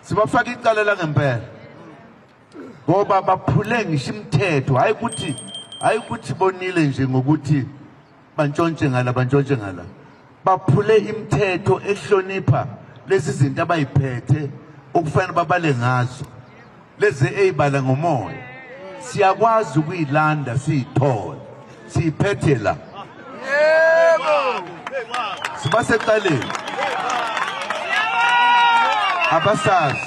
Sibafaka icala langempela ngoba baphule ngisho imithetho, hayi ukuthi bonile nje ngokuthi bantshontshe ngala, bantshontshe ngala, baphule imithetho ehlonipha lezi zinto abayiphethe okufanele babale ngazo, lezi eyibala ngomoya. Siyakwazi ukuyilanda, siyithole, siyiphethe la. Sibasecaleni abasazi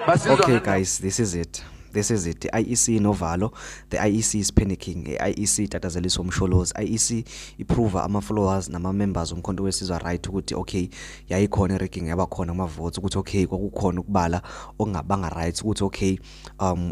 basizwa. Okay guys, this is it. This is it. The IEC novalo, the IEC is panicking. I-IEC itatazeliswa uMsholozi. IEC iprove ama followers nama members uMkhonto weSizwe right ukuthi okay, yayikhona i-rigging, yabakhona ama votes, ukuthi okay, kwakukhona ukubala okungabanga right, ukuthi okay,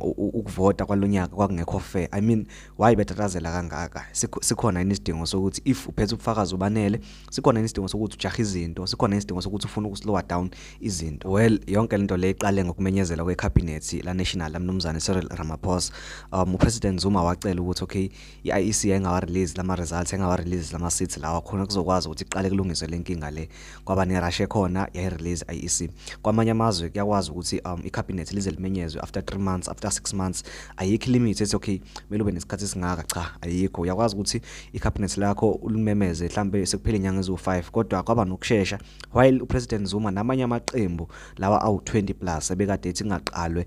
ukuvota kwalonyaka kwakungekho fair. I mean, why betatazela kangaka? Sikhona yini isidingo sokuthi, if uphethe ubufakazi obanele, sikhona yini isidingo sokuthi ujahe izinto? Sikhona isidingo sokuthi ufuna ukuslowa down izinto? Well, yonke lento le iqale ngokumenyezela kwecabinet la national lamnumzane Cyril Ramaphosa. UPresident Zuma wacela ukuthi okay, i-IEC ayingawa release lama results, ayingawa release lama seats lawa khona kuzokwazi ukuthi iqale kulungiswe lenkinga le. Kwaba ne rush ekhona, yayi release IEC. Kwamanye amazwe kuyakwazi ukuthi icabinet lize limenyezwe after 3 months, after 6 months. Ayikho limit ethi okay, kumele ube nesikhathi esingaka. Cha, ayikho. Uyakwazi ukuthi icabinet lakho ulimemeze mhlambe sekuphele inyanga eziwu5, kodwa kwaba nokushesha while uPresident Zuma namanye amaqembu lawa awu20 plus ebekade ethi kungaqalwe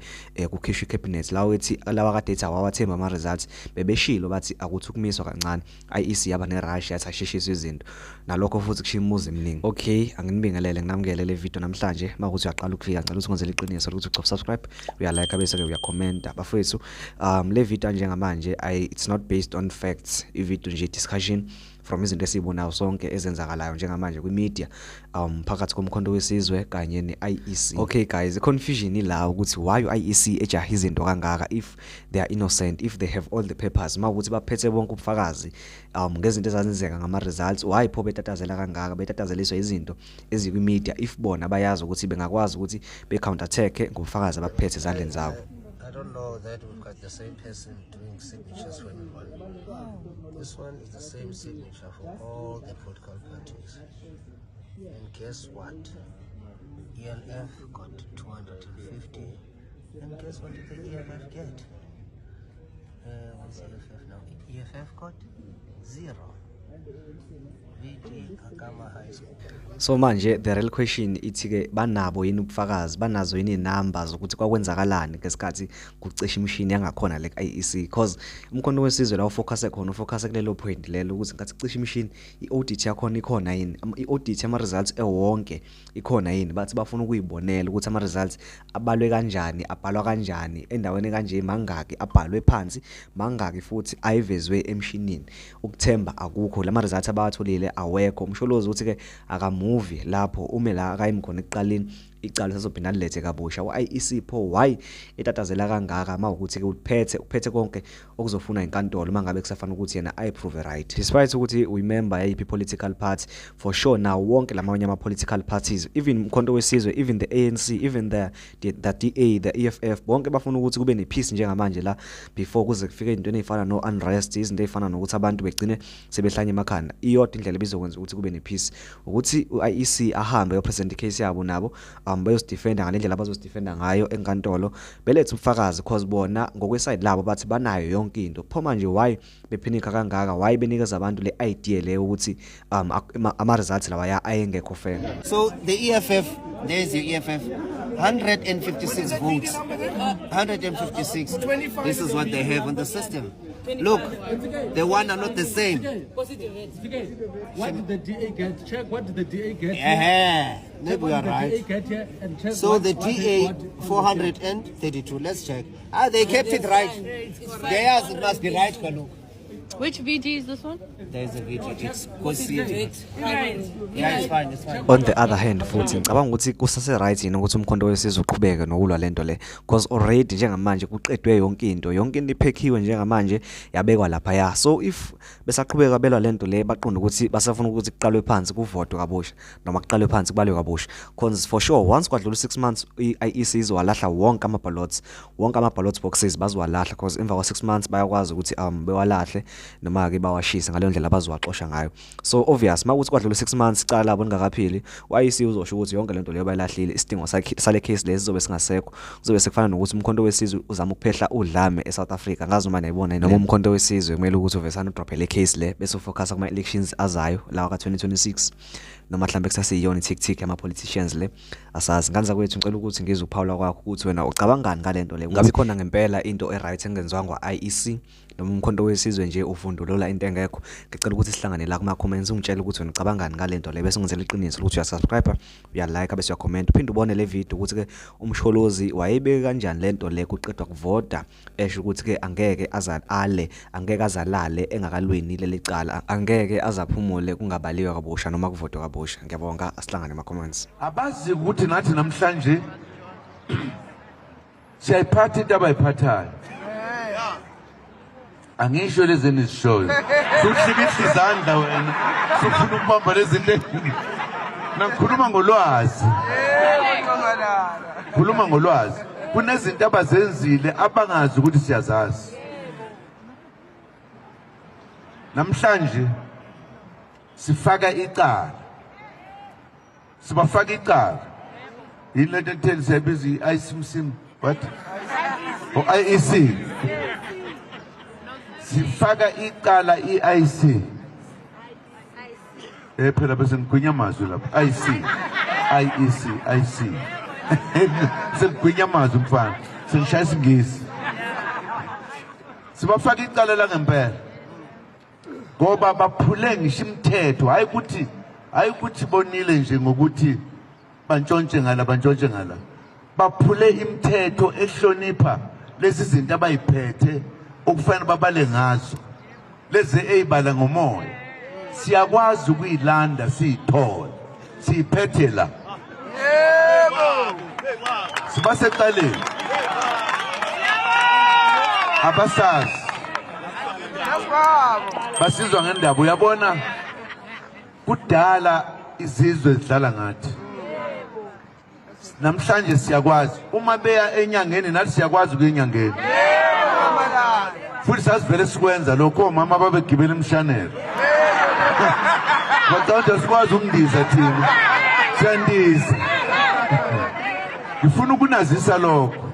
kukhishwe icabinet, lawo ethi lawa kade ethi awawathemba ama results, bebeshilo bathi akuthi ukumiswa kancane. IEC yaba ne-rush, yathi asheshiswe izinto, nalokho futhi kushiya imibuzo eminingi. Okay, anginibingelele, nginamukele le video namhlanje. Makuthi uyaqala ukufika, ngicela ukuthi ungenzele iqiniso ukuthi ucofa subscribe, uyalike, bese ke uyacommenta. Bafowethu, le video njengamanje it's not based on facts. I video nje discussion from izinto esizibonayo sonke ezenzakalayo njengamanje kwi-media phakathi koMkhonto weSizwe kanye ne-IEC. Okay guys, i-confusion ila ukuthi why u-IEC ejaha izinto kangaka if they are innocent, if they have all the papers, mawukuthi baphethe bonke ubufakazi ngezinto ezazenzeka ngama-results. Why pho betatazela kangaka, betatazeliswa izinto ezikwi-media, if bona bayazi ukuthi bengakwazi ukuthi be-counter attack ngobufakazi abaphethe ezandleni zabo? I don't know that we've got the same person doing signatures for everyone. This one is the same signature for all the political parties. And guess what? ELF got 250. And guess what did the EFF get? What's EFF now? EFF got zero. VD Kakama High School. So manje the real question ithi ke, banabo yini ubufakazi, banazo yini numbers ukuthi kwakwenzakalani ngesikhathi kucisha imishini yangakhona le IEC? Because uMkhonto weSizwe la ufocus khona, ufocus kulelo point lelo ukuthi ngathi kucisha imishini, i-audit yakhona ikhona yini? I-audit yama results ewonke ikhona yini? Bathi bafuna ukuyibonela ukuthi ama results abalwe kanjani, abhalwa kanjani, endaweni kanje, mangaki abhalwe phansi, mangaki futhi ayivezwe emshinini. Ukuthemba akukho, lama results abawatholile awekho. UMsholozi uthi ke akamuvi lapho, ume la akayimi khona ekuqaleni, icala sazophinda lilethe kabusha. U-IEC pho why etatazela kangaka mawukuthi ke uphethe konke okuzofuna inkantolo, mangabe kusafana ukuthi yena ayiprove right, despite ukuthi uyimember yayiphi political party? For sure now wonke lamanye ama political parties, even uMkhonto weSizwe, even the ANC, even the DA, the EFF, bonke bafuna ukuthi kube nepeace njengamanje la before kuze kufike izintweni ezifana no unrest, izinto ezifana nokuthi abantu begcine sebehlanye emakhanda. Iyodwa indlela ebizokwenza ukuthi kube nepeace ukuthi u-IEC ahambe ayopresent icase yabo, nabo bayosidefenda ngalendlela abazosidefenda ngayo enkantolo, belethe ubufakazi, cause bona ngokweside labo bathi banayo yonke into. Pho manje why bephenika kangaka? Why benikeza abantu le idea leyo ukuthi ama results lawa ayengekho fair? So the EFF, there's your EFF, 156 votes. 156. This is what they have on the system. Look, the one are not the same. What did the DA get? Check what did the DA get here. Maybe Check we what are did the DA right. get here and check So the what DA 432. Let's check. Ah, they kept it right. Theirs, it must be right, Kaluk. Which VD is this one? There's a VD. It's Kosi. Yeah, it's fine. It's fine. On the other hand futhi, ngicabanga ukuthi kusase right yini ukuthi uMkhonto weSizwe uqhubeke nokulwa lento le? Because already njengamanje kuqedwe yonke into, yonke into iphekiwe njengamanje, yabekwa lapha ya. So if besaqhubeka belwa lento le, baqonda ukuthi basafuna ukuthi kuqalwe phansi kuvotwe kabusha noma kuqalwe phansi kubalwe kabusha, cause for sure once kwadlula 6 months, i-IEC izowalahla wonke ama ballots, wonke ama ballot boxes bazowalahla, cause emva kwa 6 months bayakwazi ukuthi bewalahle. noma ke bawashise ngaleyo ndlela abazowaxosha ngayo. So obvious makuthi kwadlula 6 months icala labo lingakapheli, u-IEC uzosho ukuthi yonke lento leyo bayilahlile, isidingo sale case lesi sizobe singasekho. Kuzobe sekufana nokuthi uMkhonto weSizwe uzama ukuphehla udlame eSouth Africa. Ngazi noma niyayibona, noma uMkhonto weSizwe kumele ukuthi uvesane udrophe le case le bese ufocusa kuma elections azayo lawa ka-2026, noma mhlambe kusaseyiyona i-tactic yama-politicians le, asazi. Ngane zakwethu, ngicela ukuthi ngizwe ukuphawula kwakho ukuthi wena ucabangani ngale nto le. Ngabe ikhona ngempela into e-right engenziwa ngwa-IEC, noma uMkhonto weSizwe nje uvundulula into engekho? Ngicela ukuthi sihlangane la kuma-comments, ungitshele ukuthi wena ucabangani ngale nto le, bese ungenzela iqiniso ukuthi uyasubscribe, uyalike, bese uyacomment. Uphinde ubone le video ukuthi-ke uMsholozi wayebeke kanjani le nto le kuqedwa kuvota, esho ukuthi-ke angeke ale, angeke azalale engakalweni leli cala, angeke azaphumule kungabaliwe kabusha noma kuvotwe kabusha. Ngiyabonga, asihlangane ema-comments. Abazi ukuthi nathi namhlanje siyayiphatha into abayiphathayo. Angisho lezi enizishoyo, suhlikihla izandla wena, sufuna ukubamba lezi zinto. Nakhuluma ngolwazi, khuluma ngolwazi. Kunezinto abazenzile abangazi ukuthi siyazazi. Namhlanje sifaka icala, sibafaka icala. Yini lento ekutheni siyayibiza i-ICMC, what, o IEC? Sifaka icala i-IC. Phela bese ngigwinya amazwi lapha, IC, IEC, IC, sengigwinya amazwi mfana, sengishaya isingisi. Sibafaka icala la ngempela ngoba baphule ngisho imithetho, hayi ukuthi bonile nje ngokuthi bantshontshe ngala, bantshontshe ngala, baphule imithetho ehlonipha lezi zinto abayiphethe okufanele babale ngazo, lezi eyibala ngomoya. Siyakwazi ukuyilanda, siyithole, siyiphethe la. Sibasecaleni, abasazi, basizwa ngendaba. Uyabona, kudala izizwe zidlala ngathi. Namhlanje siyakwazi uma beya enyangeni, nathi siyakwazi ukuya enyangeni, futhi sasivele sikwenza lokho. Omama babegibela imshanelo, bacabanga sikwazi ukundiza, thina siyandiza. Ngifuna ukunazisa lokho.